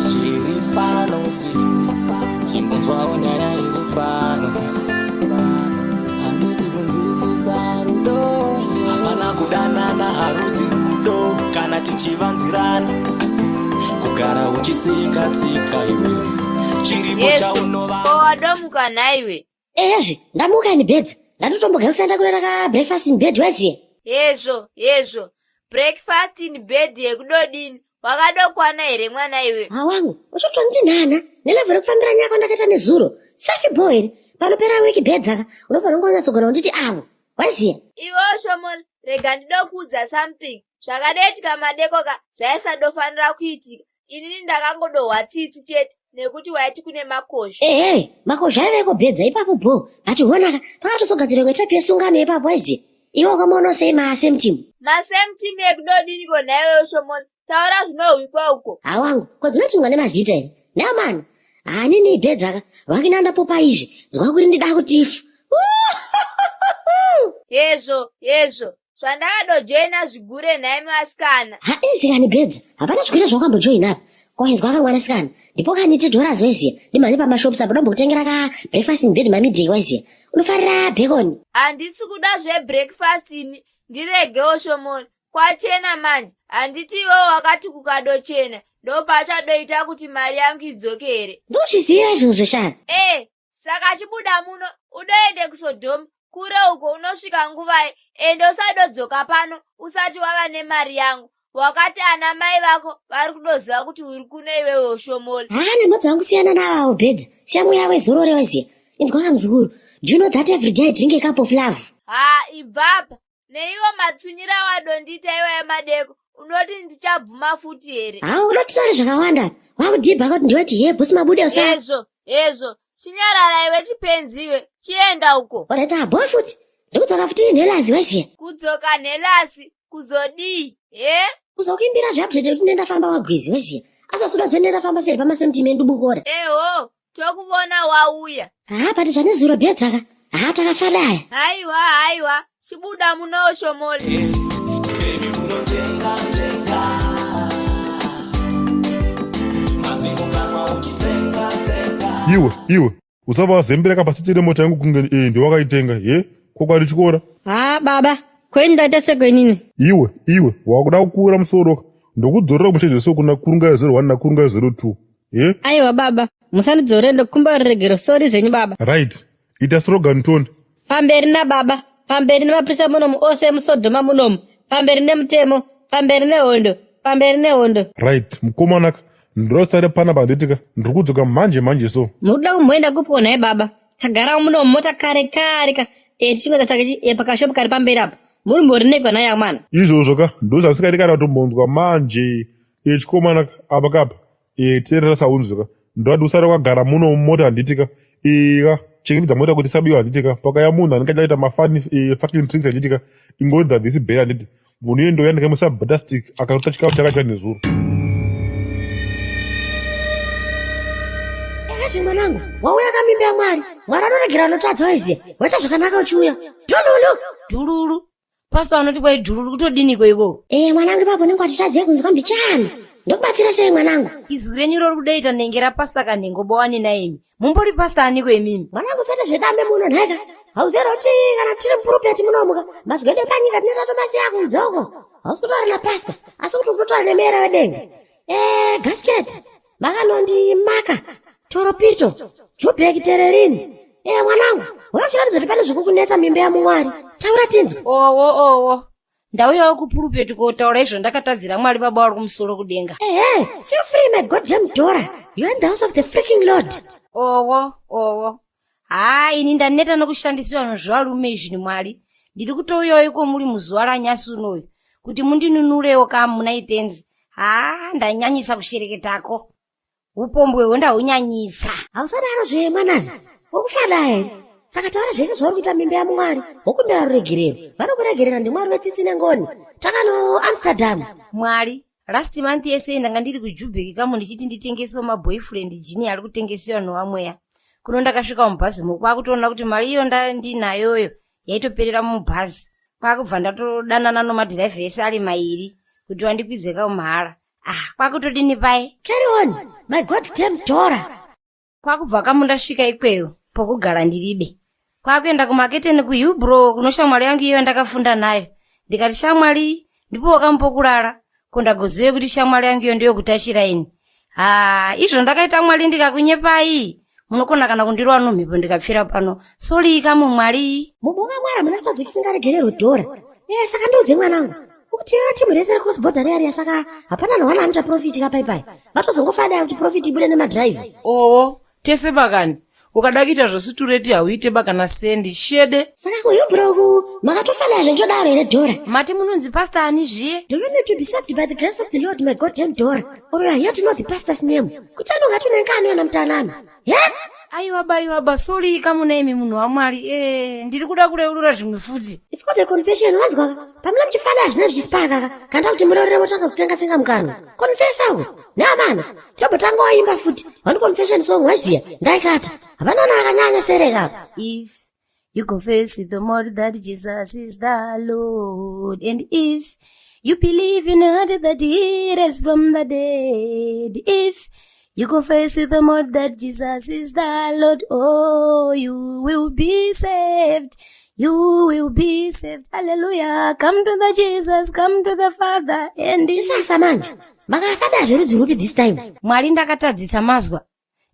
Chiri pano si chimbonzwawo nyaya iri pano. Handisi kunzwisisa rudo. Hapana kudanana harusi rudo kana tichivanzirana. Kugara uchitsika tsika iwe. Chiripo Yesu, chaunova. ko wadomuka nhaiwe? Ehezve, ndamuka ini bedzi. Ndatotomboga kusaenda kurera ka breakfast in bed waziye. Hezvo, hezvo. Breakfast in bed yekudodini? Wakadokwana here mwana iwe? Ha wangu, uchotonditi nana nelevel rekufambira nyaya kwandakaita nezuro. Safi bho here? Panopera wiki bhedzaka, unofanira kunge unyatsogona kunditi avo. Waziya? Iwewo Shomol, rega ndidokuudza something. Zvakadoitika madeko ka zvaisadofanira kuitika. Inini ndakangodohwa tsitsi chete nekuti waiti kune makozho. Ehe, makozho aiveko bhedza ipapo bho. But honaka, pakatozogadzirwa imwe type yesungano ipapo waiziya. Iwe wakamuona sei ma same team? Ma same team ekudodiniko nhaiwewo Shomol? Taura zvinohwikwa uko. Hawangu, ko dzinotingwa nemazita here? Nayo mani. Hanini ibhedzaka, rwakina ndapopa izvi, nzwa kuri ndida kutifu. Hezvo, hezvo. Zvandakadojoina zvigure nhaimi vasikana. Ha inzikani bhedza, hapana zvigure zvawakambojoina apa. Kwainzwa ka mwanasikana, ndipo kaniti dhora zoiziya, ndimhanye pamashops apo ndombokutengera ka breakfast in bed mamidiki waiziya. Unofarira bacon? Handisi kuda zvebreakfast ini, ndiregewo Shomoni. Kwachena manje, handiti iwewe wakati kukadochena ndopachadoita kuti mari yangu idzoke here? Ndozviziva izvozvo sha. Eh, saka chibuda muno udoende kuSodhoma kure uko unosvika nguvai ende usadodzoka pano usati wava nemari yangu. Wakati ana mai vako vari kudoziva kuti uri kuno iwewe ushomoli. Haa nhema dzangu siyana navavo bhedzi. Siya mweya wezorore waziya. Inzwa kamuzukuru. Do you know that every day I drink a cup of love? Haa ibvapa Neiwo matsunyira awadondiita iwaya madeko unoti ndichabvuma futi here? Haa unotisaure zvakawanda apa. Wakudhibha kuti ndiwe ti he boss mabude usa. Hezvo hezvo chinyarara iwe chipenzi iwe chienda uko. Alright ah boy futi. Ndikudzoka futi nhelasi weziya. Kudzoka nhelasi kuzodii he? Kuzokuimbira zveupdate yekuti ndendafamba wagwizi weziya. Asi wasuda zendendafamba seri pamasemtime endubukora. Eho tokuvona wauya. Haa but zvanezuro bhedzaka. Haa takafadaya. Haiwa haiwa chibuda muno Shomoli. Baby unonjenga njenga Mazimukanwa uchitsenga tsenga Iwe iwe usava wazembera kapasiti remota yangu kunge eh, ndiwakaitenga he kokwadi chikora Haa baba, kweni ndaita sekwenini. Iwe iwe wakuda kukura musoro ndokudzorera kumuchecheso kuna kurungai 01 nakurungai 02 Eh? Aiwa baba, musandidzore ndokumba ruregero sorry zvenyu baba. Right. Ita slogan tone. Pamberi nababa, pamberi nemapurisa munomu ose emusodhoma munomu, pamberi nemutemo, pamberi nehondo, pamberi nehondo. Right, mukomanaka. Ndinoda usare panapa handitika. Ndiri kudzoka manje manje so. Munoda kumboenda kupi nhai baba? Tagara munomu mota kare kare ka. Eh tichingoita saka chi eh, pakashop kari pamberi apa. Muri mborinekwa nhai amana. Izvozvo ka ndozvasikadi kana kutombonzwa manje. Eh chikomana apa kapa. E, teerera saunzika ndoda usare wakagara muno mumota handitika ika chengetedza mota kuti isabiwa handitika pakaya munhu anenge achaita mafani e, fucking tricks handitika ingoridza this bell handiti munhu iye ndouya ndikamusa butterstick akarota chikafu chakadya nezuro Ezvi mwanangu, wauya kamimba yaMwari. Mwari anoregera anotadza waiziya. Waita zvakanaka uchiuya. Dhululu! Dhululu. Pastor anoti kwai dhururu kutodiniko ikoko? Eh mwanangu ipapo unenge watitadzei kunzwa mbichana. Ndokubatsira sei mwanangu? Izwi renyu rori kudaita nenge rapastor kanhengo bowani naimi. Mumbori pastor aniko imimi? Mwanangu usati zvedambe muno nhaika. Hauzivi kuti kana tiri mupurupeti munomuka mazwi edu epanyika tinoita tomasiya kunze uko. Hausi kutaura napastor asi kuti ukutotaura nemera wedenga. Eh, gasket makanondimaka toropito jubheki tererini Eh, mwanangu unochiratidza kuti pane zvikukunetsa mimba yamumwari taura tinzwe Owo owo. Ndauyawo kupurupeti kotaura izvo ndakatadzira Mwari baba vari kumusoro kudenga. ehe feel free my goddamn dora you are in the house of the freaking lord Owo owo. Haa ini ndaneta nokushandisiwa nozvivarume izvi Mwari. Ndiri kutouyawo iko muri muzuva ranyasi unoyu kuti mundinunurewo kamuna itenzi. Haa ndanyanyisa kushereketako. Upombwe hwo ndahunyanyisa. Hausadaro zve mwanazi. Uri kufada here? Saka taura zvese zvauri kuita mimba yaMwari wokumbira ruregerero. Vanokuregerera ndiMwari wetsitsi nengoni. Takano Amsterdam. Mwari, last month yese ndanga ndiri kuJubek kamu ndichiti nditengesewo maboyfriend jini ari kutengesiwa nowamweya. Kuno ndakasvika mubhazi mo kwakutoona kuti mari iyo ndinayoyo yaitoperera mubhazi. Kwakubva ndatodanana nomadhiraivha ese ari mairi kuti vandikwidze kamahara. Ah, kwakutodini paye? Carry on, my god damn Dora. Kwakubva kamundasvika ikweyo pokugara ndiribe. Kwakuenda kumaketeni kuHillbrow kuno shamwari yangu iyo yandakafunda nayo. Ndikati shamwari ndipo wakamupokurara. Ko ndagozive kuti shamwari yangu iyo ndiyo kutashira ini. Haa, izvo ndakaita mwari ndikakunyepai. Munokona kana kundirova nomhepo ndikapfira pano. Sori kamu mwari. Muboka mwara muna kutadza kisingaregererwe Dora. Eh, saka ndiudze mwanangu. Ukuti ya timu rese recross border riya riya saka hapana nowana anoita profit kapaipai. Vatozongofada kuti profit ibude nemadriver. Owo, tese bakani. Ukada kuita zvositureti hauite bakana sendi. Shede. Saka kuHillbrow ku makatofada zvenjodaro here Dora? Mati munonzi pastor ani zviye? Do you need to be saved by the grace of the Lord, my goddamn Dora? Or you are here to know the pastor's name? Kuti anonga tunenge anoona mutanana. Yeah? Aiwa ba, aiwa ba, sori kamuna imi munhu waMwari. Eh, ndiri kuda kureurura zvimwe futi. It's called a confession, wanzwa ka? Pamuna muchifana hazvina zvichisipaka ka. Kanda kuti mureurure motanga kutsenga tsenga mukanwa. Confessa uko. Neamana. Tombotanga waimba futi. One confession song waiziya. Ndaikata. Hapana na akanyanya sereka. If you confess with the mouth that Jesus is the Lord, and if you believe in your heart that he raised from the dead, if you confess with the mouth that Jesus is the Lord, oh, you will be saved. You will be saved. Hallelujah. Come to the Jesus, come to the Father. And Chisasa manje. Makafada zverudzi rwupi this time? Mwari ndakatadzisa mazwa.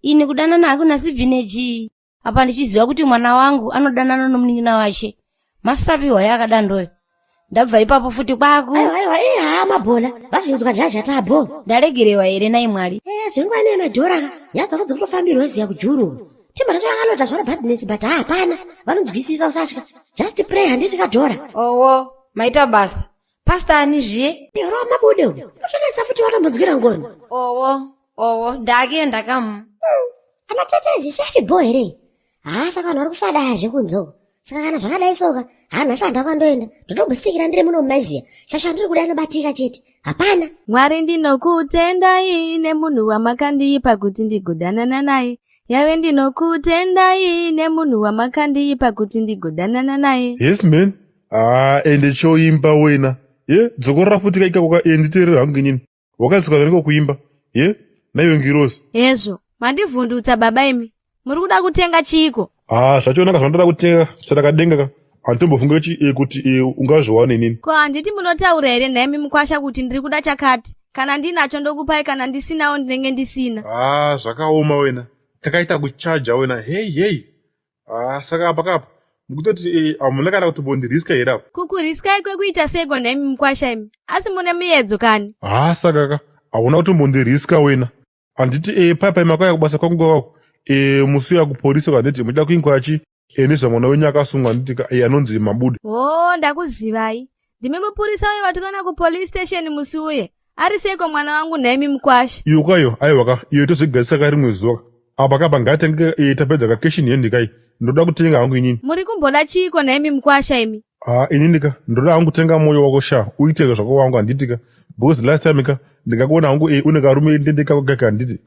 Ini kudanana hakuna sibhinechi. Apa ndichiziva kuti mwana wangu anodanana nomunin'ina wache. Masapiwa yakadandoyo. Ndabva ipapo futi kwaku. Aiwa aiwa eh haa mabhola. Vazvinzwa jaja tabo. Ndaregerewa here nai Mwari? Eh zvenguva ino yemadhora ka. Nyaya dzako dzekutofambirwa ziya kujuru. Timba racho rakanota zvaro badness but haa hapana. Vanonzwisisa usatya. Just pray handiti kadhora. Owo, maita basa. Pastor ani zviye? Ndihoro mabude uyu. Unotonetsa futi watombonzwira ngoni. Owo, owo, ndakuenda kamu. Ana tete zisafi bho here? Haa saka vanhu vari kufadazve kunze uko. Saka kana zvakadai soka, haa nhasi handina kwandoenda. Ndotombositikira ndiri muno mumaiziya. Shasha ndiri kuda inobatika chete. Hapana. Mwari ndinokutendai nemunhu wamakandipa kuti ndigodanana naye. Yave ndinokutendai nemunhu wamakandipa kuti ndigodanana naye. Yes man. Ah, ende choimba wena. Ye, dzokorora futi kaikako ka eh, nditeerere hangu inini. Wakazikwa niko kuimba. Ye, naiwe ngirozi. Hezvo, mandivhundutsa baba imi. Muri kuda kutenga chiiko? Ah, zvachonaka zvandoda kutenga chatakadenga ka. Handitombofunge chi eh, kuti eh, ungazviwana inini. Ko handiti munotaura here nhaimi mukwasha kuti ndiri kuda chakati? Kana ndinacho ndokupai kana ndisinawo ndinenge ndisina. Ah, zvakaoma wena. Kakaita kuchaja wena. Hey, hey. Ah, saka apa kapa mukutoti eh, hamuna kana kutombondiriska here apa? Kukuriskai kwekuita seiko nhaimi mukwasha imi? Asi mune miyedzo kani? Ah, saka ka hauna kutombondiriska wena. Handiti eh, pai pai makauya kubasa kwangu kwako eh, musi uya kupolisi handiti muchida kuinkwaya chi eh, nezvamwana wenyu akasungwa handiti ka eh, anonzi Mabude. Hoo, ndakuzivai. Ndimi mupurisa uye vatukana kupolice station musi uye. Ari seiko mwana wangu nhaimi mukwasha? Iyo kwayo aiwa ka iyo tozoigadzisa ka rimwe zuva ka. Apa kapa ngatenge eh, tapedza ka cash in hand kai. Ndoda kutenga hangu inini. Muri kumboda chiiko nhaimi mukwasha imi? Ah, inini ka ndoda hangu kutenga moyo wako sha uite zvako wangu handiti ka because last time ka ndikakuona hangu eh, une karume ndende kako kaka handiti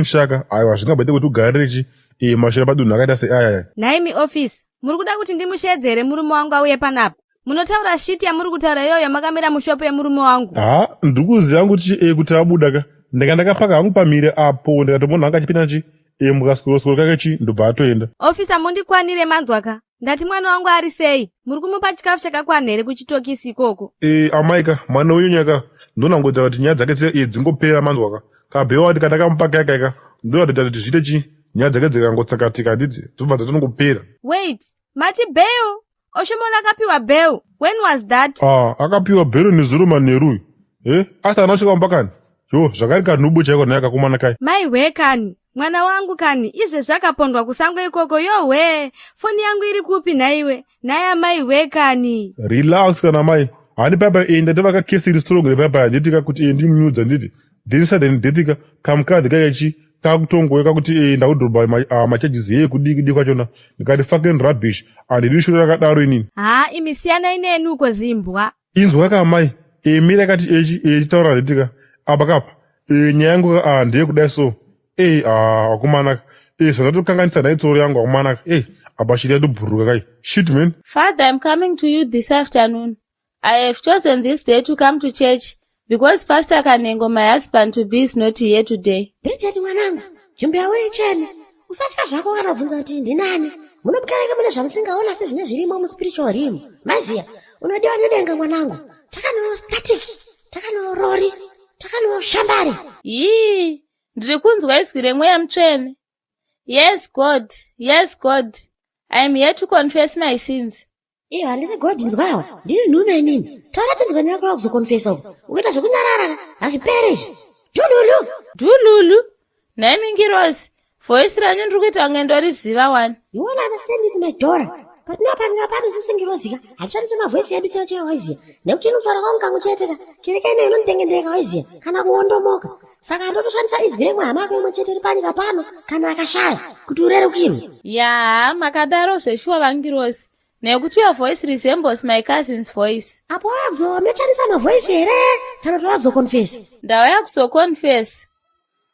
shaka aiwa zvingabaite kuti ugarire chi eh, mashura padunhu akaita seaya aya. Nhaimi office, muri kuda kuti ndimusheedze here murume wangu auye panapa? Munotaura shit yamuri kutaura iyoyo makamira mushopo yemurume wangu. Ha, ndiri kuziva hangu kuti eh, kuti abuda ka ndanga ndakapaka hangu pamire apo ndikatomuona hangu achipinda chi eh, mukaswero kake chi ndobva atoenda. Officer mundikwanire manzwa ka. Ndati mwana wangu ari sei? Muri kumupa chikafu chakakwana here kuchitokisi ikoko? Eh, amai ka mwana wenyu nyaka ndonangoita kuti nyaya dzake dzingopera manzwa ka kabhewa kuti kandakamupa kaya kaya ka ndonatoita kuti zviite chi nyaya dzake dzikangotsakatika handidzi dzobva dzatonongopera. Wait, mati bail? Oshomona akapiwa bail. When was that? Ah, akapiwa bail nezuro manheru uyu. Eh, asi haana kusvika kumba kani? Yo, zvakari kanhubu chaiko naye kakomana kai. Mai hwe kani, mwana wangu kani, izvezvi akapondwa kusango ikoko yohwe. Foni yangu iri kupi nhaiwe? Nhai amai hwe kani. Relax kana mai. Hani papa eh ndatovaka case iri strong repapa handiti ka kuti eh ndimunyudza nditi. Then sudden death ka kamukadzi kaya chi kakutongouya kakuti eh ndakudhorobha macharges yeye kudii kudii kwachona ndikati fucking rubbish handidi shure rakadaro inini. Haa imi siyanai neni uko zimbwa. Inzwa ka amai eh mira kati echi eh chitaura handiti ka apa kapa eh nyaya yangu ka ah ndeyekudai so eh ah akomana ka eh zvandatokanganisa nhai tsoro yangu akomana ka eh apa shiri yatobhururuka kai shit man. Father, I'm coming to you this afternoon. I have chosen this day to come to church. Because Pastor Kanengo, my husband to be is not here today. Bridget mwanangu, nzvimbo yauri itsvene. Usatya zvako kana kubvunza kuti ndinani. Muno mukereke mune zvamusingaona asi zvine zvirimo muspiritual realm. Maziya, unodiwa nedenga mwanangu. Takano static, takano rori, takano shambare. Yii, ndiri kunzwa izwi remweya mutsvene. Yes, God. Yes, God. I am here to confess my sins. Iyo handisi God nzwawa, ndini nhume inini. Taura tinzwe nyaya yako yakuzokonfesa uku. Ukuita zvekunyarara ka, hazvipere izvi. Dhululu. Dhululu. Nhai Mingirozi, voice ranyu ndiri kuita kunge ndoriziva wani. You won't understand it my daughter. But no panyika pano isusu ngirozi ka, hatishandise mavoice edu chaiyo chaiyo waiziya. Nekuti inotaura kwangu kangu chete ka, kereke ino inonditengendeka waiziya, kana kuwondomoka. Saka ndotoshandisa izwi remwe hama yako imwe chete iri panyika pano, kana akashaya, kuti urerukirwe. Yaa, makadaro zveshuwa vangirozi. Nekuti your voice resembles my cousin's voice. Apo wauya kuzomechanisa mavoice here kana kuti wauya kuzoconfessa? Ndauya kuzoconfess.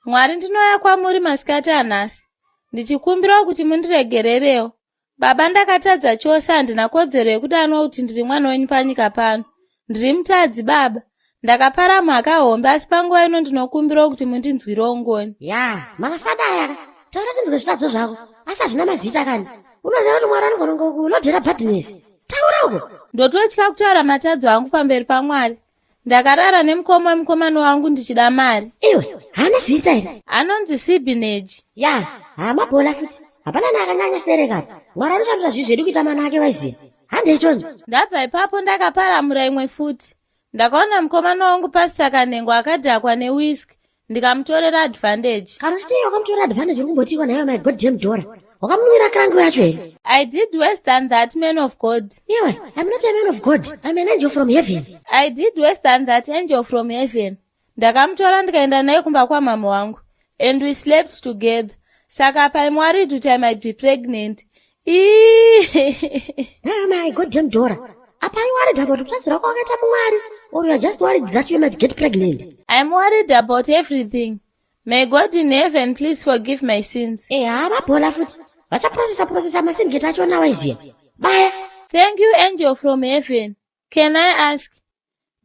Mwari ndinouya kwamuri masikati anhasi ndichikumbirawo kuti mundiregererewo. Baba ndakatadza chose handina kodzero yekudanwa kuti ndiri mwana wenyu panyika pano. Ndiri mutadzi baba. Ndakapara mhaka hombe asi panguva ino ndinokumbirawo kuti mundinzwirewo ngoni. Ya, makafadaya ka. Taura tinzwe zvitadzo zvako. Asi hazvina mazita kani. Unoziva kuti Mwari anogona kungokulodhera badness. Taura uko. Ndototya kutaura matadzo angu pamberi paMwari. Ndakarara nemukoma wemukomana wangu ndichida mari. Iwe, haana zita here? Anonzi Sibineji. Ya, haamabhola futi. Hapana neakanyanya sidereka apa. Mwari anoshandura zvinhu zvedu kuita mana ake waiziva. Handei chonjo. Ndabva ipapo ndakaparamura imwe futi. Ndakaona mukomana wangu Pastor Kanengo akadhakwa newhisky ndikamutorera advantage. Kana uchiti wakamutorera advantage uri kumbotiiko nhaiwe my goddamn Dora? Wakamunwira krangu yacho here? I did worse than that man of God. Iwe, I'm not a man of God. I'm an angel from heaven. I did worse than that angel from heaven. Ndakamutora ndikaenda naye kumba kwamama wangu and we slept together. Saka apa I'm worried kuti I might be pregnant. Nhaiwe my goddamn Dora. Apa you worried about kutadzira kwawakaita muMwari or you are just worried that you might get pregnant? I'm worried about everything. May God in heaven please forgive my sins. Eh, haa mabhola futi. Vachaprocessa processa masingeti acho nawaiziya. Baya. Thank you angel from heaven. Can I ask,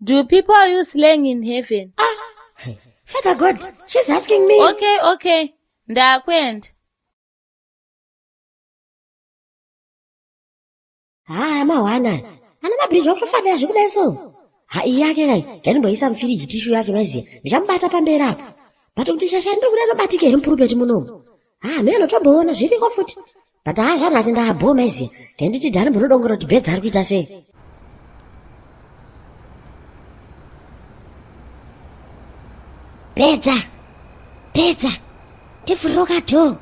do people use slang in heaven? Ah, Father God, she's asking me. Okay, okay. Ndakwenda. Haa mahwana ana mabridge wakutofanira zvekudai so. Ha iyi yake kai ngandimboisa mufiriji tishu yacho maiziya ndichamubata pamberi apo. But kuti shasha ndiri kuda inobatika here mupurupeti munomu. Ha mene unotomboona zviriko futi. But haa zvanhasi ndaabhoo maiziya nganditi dhani mbonodongora kuti bhedza ari kuita sei. Bhedza! Bhedza! Ndivhuroka door.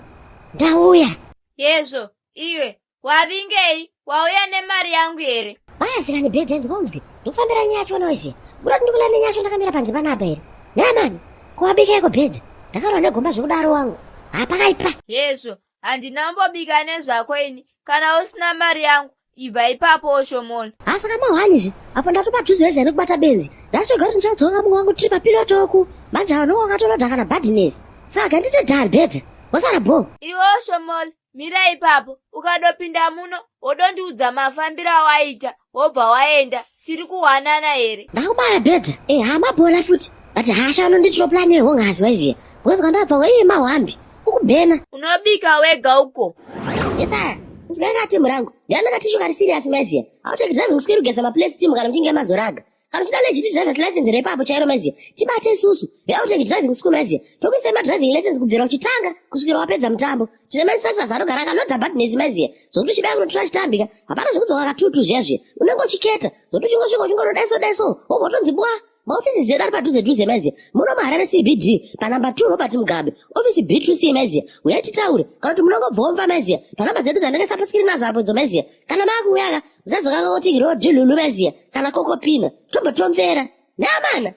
Ndauya. Yezvo iwe Wavingei? Wauya nemari yangu here? Basi kani bedzi enzwa unzwe. Ndikufambira nyaya yacho noise. Buda ndikula nenyaya yacho ndakamira panze panapa here. Namani, ko wabikeiko bedzi? Ndakarwa negomba zvekudaro wangu. Hapakaipa. Hezvo, handina kumbobika nezvako ini. Kana usina mari yangu, ibva ipapo oshomona. Asi kama hwani zve, apo ndatopa juzi weze nekubata benzi. Ndatoga kuti ndichadzoka mumwe wangu tiri papilotoku. Manje awo ndiwo wakatolodha kana badness. Saka ndite dhan bedzi. Wasara bho. Iwe oshomole, Mira ipapo, ukadopinda muno wodondiudza mafambiro awaita wobva waenda. Tiri kuhwanana here? Ndakubaya bedza. Eh, hama bhola futi. But hasha anondiitira plan yehongazi waiziya. Because kwandabva waiye mahwambi. Ukubhena. Unobika wega uko. Yesaya, nzweka timu rangu. Ndiana katishu kari serious maiziya. Aucheki driving school kugeza maplace timu kana muchinge mazoraga. Kana uchida legit driver's license repapo chairo maiziya. Tibate isusu. Veauteki driving school maiziya. Tokuisai madriving license kubvira uchitanga kusvikira wapedza mutambo. Tine mainstructors anogara akalodha badness maiziya. Zvokuti uchibaya kunotora chitambika. Hapana zvekudzoka katutu zviya zviya. Unenge uchiketa. Zvokuti uchingosvika uchingorodaiso daiso. Wobva watonzi bwa. Maofisi edu ari padhuze dhuze maiziya. Muno muHarare CBD panumber 2 Robert Mugabe. Ofisi B2C maiziya. Uyai titaure. Kana kuti munongobvomva maiziya. Panumber dzedu dzandakaisa paskirini apo idzo maiziya. Kana makuuya ka. Musazokanganwa kuti rodhi lulu maiziya. Kana kokopina. Tombotomvera. Neamana.